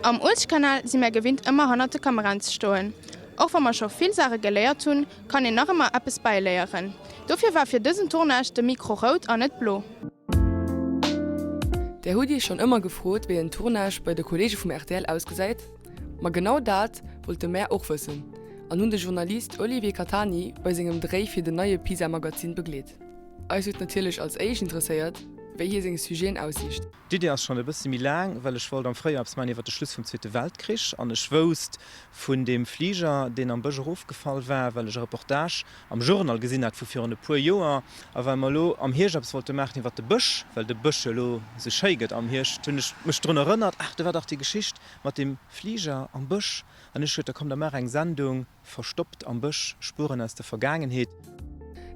Am Uelzechtkanal si mär gewinnt ëmmer hannert de Kameraen ze stoen. Och wa mer scho vill Saache geléiert hunn, kann een nach ëmmer eppes bäiléieren. Dofir war fir dësen Tournage de Mikro rout an net blo. Där hutt Iech schonn ëmmer gefrot, wéi en Tournage bei de Kolleege vum rtl ausgesäit? Ma genau dat wollte mär och wëssen an hunn de Journalist Olivier Catani bei sengem Dréi fir den neie PISA-Magazin begleet. Eis huet natierlech als éischt interesséiert, wéi hie seng Sujeten aussicht. D'Idee ass schonn e bësse méi laang, well ech wollt am Fréijoer eppes maachen iwwer de Schluss vum Zweete Weltkrich an ech wousst vun deem Fliger, deen am Bësch erofgefall war, well ech e Reportage am Journal gesinn hat vu virun e puer Joer. A well mer elo am Hierscht eppes wollte maachen iwwer de Bësch, well de Bësch jo elo esou schéi gëtt am Hierscht, hunn ech mech drun erënnert, Ach, do war dach déi Geschicht mat deem Fliger am Bësch. An ech huet, da komm, da maach eng Sendung. Verstoppt am Bësch, Spueren aus der Vergaangenheet.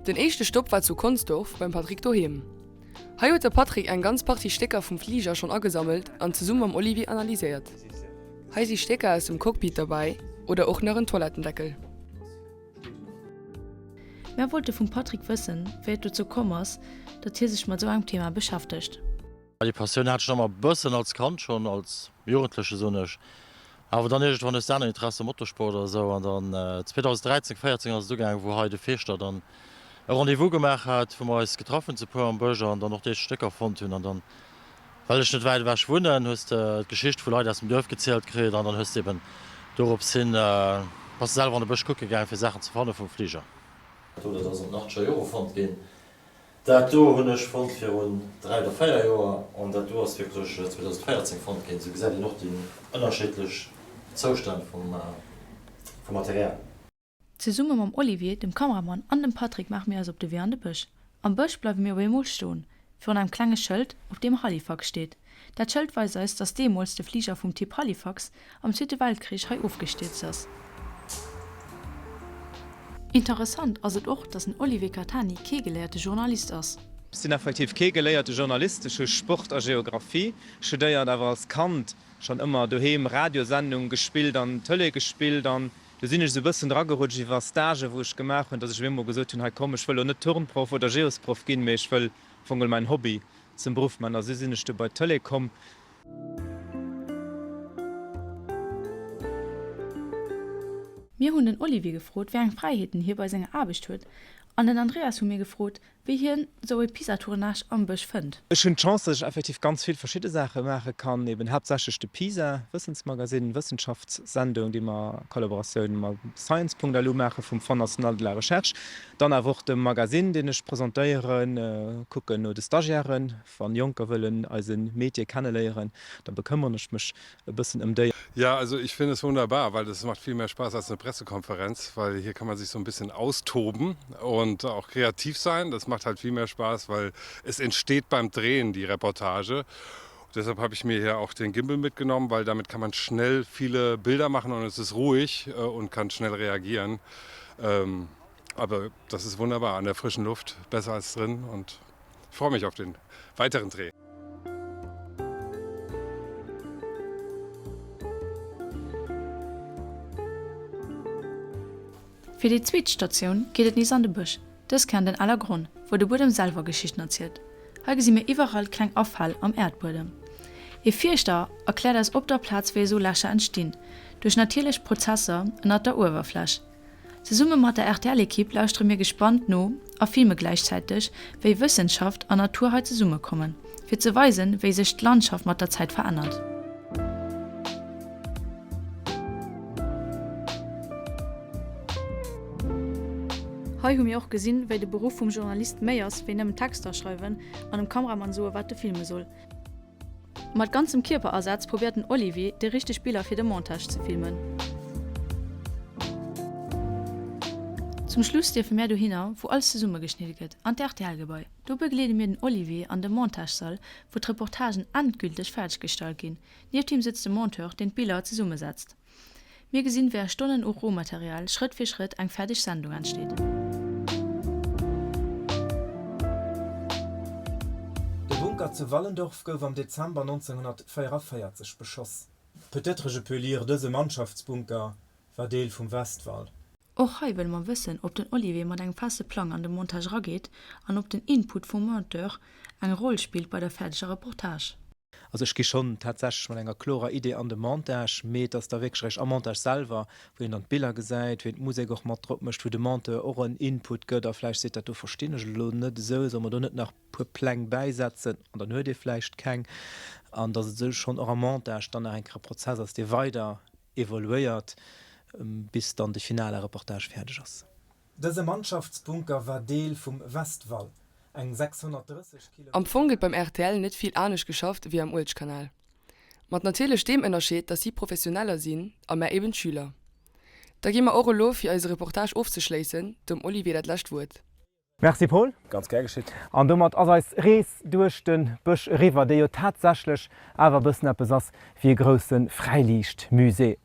Den éischte Stopp war zu Consdorf beim Patrick doheem. Hei huet de Patrick eng ganz Partie Stécker vum Fliger schonn agesammelt an zesumme mam Olivier analyséiert. Hei si Stécker aus dem Cockpit derbäi oder och nach en Toilettendeckel. Mär wollte vum Patrick wëssen, wéi et dozou komm ass, datt hie sech mat esou engem Thema beschäftegt. Déi Passioun hat ech nach emmer e bëssen als Kand schon, als Jugendleche soen ech, awer dann iergendwann hues de aner Interessen, Motorsport oder esou, an dann 2013, 14 ass et ugaangen, wou hei de Feeschter dann e Rendez-vous gemaach hat, wou mer eis getraff hunn zu puer am Bësch an dann och déi éischt Stécker fonnt hunn. An dann, well ech net wäit ewech wunnen, hues de d'Geschicht vu Leit aus dem Duerf gezielt kritt an dann hues de eben dorops hin, bass de selwer an de Bësch kucke gaangen, fir Saachen ze fanne vum Fliger. Dat ass an den achtzeger Jore fonnt ginn. Dat do hunn ech fonnt virun 3 oder 4 Joer an dat do ass wierklech 2014 fonnt ginn. Sou gesäit een och déi ënnerschiddlech Zoustänn vum Material. Zesumme mam Olivier, dem Kameramann an dem Patrick maache mir eis op de Wee an de Bësch. Am Bësch bleiwe mir op eemol stoen, virun engem klenge Schëld, op deem Halifax steet. Dat Schëld weist eis, dass deemools de Fliger vum Typ Halifax am Zweete Weltkrich hei ofgestierzt ass. Interessant ass et och, dass den Olivier Catani kee geléierte Journalist ass. Ech sinn effektiv kee geléierte Journalist. Ech hu Sport a Geographie studéiert, awer als Kand schonn ëmmer doheem Radiosendung gespillt an Tëlee gespillt. An du sinn ech esou e bëssen dragerutscht iwwer Stagen, wou ech gemaach hunn, dass ech op eemol gesot hunn, hei komm, ech wëll elo net Turnproff oder Geosproff ginn, mee ech wëll am Fong geholl mäin Hobby zum Beruff man. A sou sinn ech du bei d'Tëlee komm. Mir hunn den Olivier gefrot, wéi eng Fräiheeten hie bei senger Aarbecht huet an den Andreas hu mir gefrot, wéi hien sou e Pisa-Tournage am Bësch fënnt. Ech hunn d'Chance, dass ech effektiv ganz vill verschidde Saache maache kann, eben haaptsächlech de PISA Wëssensmagasinn, Wëssenschaftssendung, déi mer a Kollaboratioun mam Science.lu maache vum Fonds national de la recherche, dann awer och de Magasinn, deen ech presentéieren, kucken no de Stagiairen, Wann Jonker wëllen eise Métier kenneléieren, da bekëmmeren ech mech e bëssen ëm déi. Ja, also ich finde es wunderbar, weil das macht viel mehr Spaß als eine Pressekonferenz, weil hier kann man sich so ein bisschen austoben und auch kreativ sein. Das macht halt viel mehr Spaß, weil es entsteht beim Drehen die Reportage. Deshalb habe ich mir hier auch den Gimbal mitgenommen, weil damit kann man schnell viele Bilder machen und es ist ruhig äh, und kann schnell reagieren. Ähm, aber das ist wunderbar an der frischen Luft, besser als drin und Ich freue mich auf den weiteren Dreh. Fir déi zweet Statioun geet et nees an de Bësch, dës Kéier an den Ellergronn, wou de Buedem selwer Geschichten erzielt. Hei gesi mir iwwerall kleng Afäll am Äerdbuedem. Ee Fierschter erkläert eis op der Plaz wéi esou Lächer entstinn, duerch natierlech Prozesser ënnert der Uewerfläch. Zesumme mat der RTL-Ekipp lauschtere mir gespannt no a filme gläichzäiteg, wéi Wëssenschaft an Natur hei zesummekommen, fir ze weisen, wéi sech d'Landschaft mat der Zäit verännert. Hei hu mir och gesinn, wéi de Beruff vum Journalist méi ass, wéi nëmmen Texter schreiwen an dem Kameramann soe wat e filme soll. Mat ganzem Kierperasaz probéiert den Olivier, déi richteg Biller fir de Montage ze filmen. Zum Schluss dierfe mär dohinner, wou alles zesummegeschnidde gëtt, an d'RTL-Gebai. Do begleede mir den Olivier an de Montagesall, wou d'Reportagen endgülteg fäerdeggestallt ginn. Nieft him sëtzt de Monteur, deen d'Biller zesummesetzt. Mir gesinn, wéi aus Stonnen u Rohmaterial Schrëtt fir Schrëtt eng fäerdeg Sendung entsteet. De Bunker zu Wallendorf gouf am Dezember 1944 beschoss. Peut-être je peux lire Dëse Mannschaftsbunker war Deel vum Westwall. Och hei wëlle mer wëssen, ob den Olivier mat engem feste Plang an de Montage erageet an ob den Input vum Monteur eng Roll spillt bei der fäerdeger Reportage. Also ech gi schonn tatsächlech mat enger klorer Idee an de Montage, mee et ass da wierklech eréischt am Montage selwer, wou een dann d'Biller gesäit, wou een d'Musek och mat drop mécht, wou de Monteur och en Input gëtt a vläicht seet, dat do verstinn ech elo net esou, solle mer do net nach e puer Pläng bäisetzen? An dann huet ee vläicht keng. An datt et esou schonn och am Montage dann nach eng Kéier e Prozess ass, dee weider evoluéiert, bis dann de finale Reportage fäerdeg ass. Dëse Mannschaftsbunker war Deel vum Westwall, eng 630 Kilometer. Am Fong gëtt beim rtl net vill anescht geschafft wéi am Uelzechtkanal. Mat natierlech deem Ënnerscheed, dass si Professioneller sinn a mär eben Schüler. Da gi mer och elo, fir eise Reportage ofzeschléissen, dem Olivier dat lescht Wuert. Merci Paul. Ganz gär geschitt. An domat ass eis Rees duerch de Bësch eriwwer, dee jo tatsächlech awer e bëssen eppes ass wéi e grousse Fräiliichtmusée.